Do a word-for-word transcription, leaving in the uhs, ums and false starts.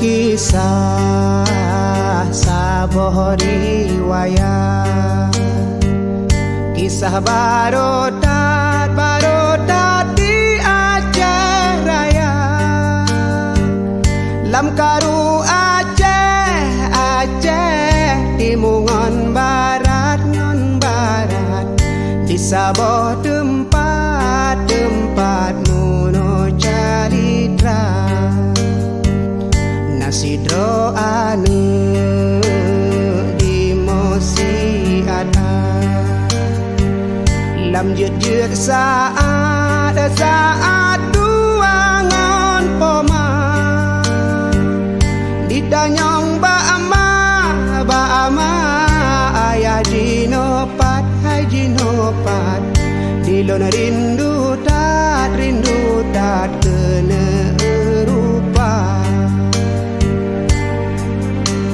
Kisah saboh riwayat, kisah baroe that-baroe that di Aceh Raya. Lam karu Aceh, Aceh timu ngon barat, ngon barat, di saboh teumpat, teumpat meunoe calitra. Na sidroe aneuk di Mosi Adat. Lam jeuet-jeuet saát, saát dua ngon poma, ditanyong bak ma, bak ma, ayah jinoe pat, hai jinoe pat, di lôn rindu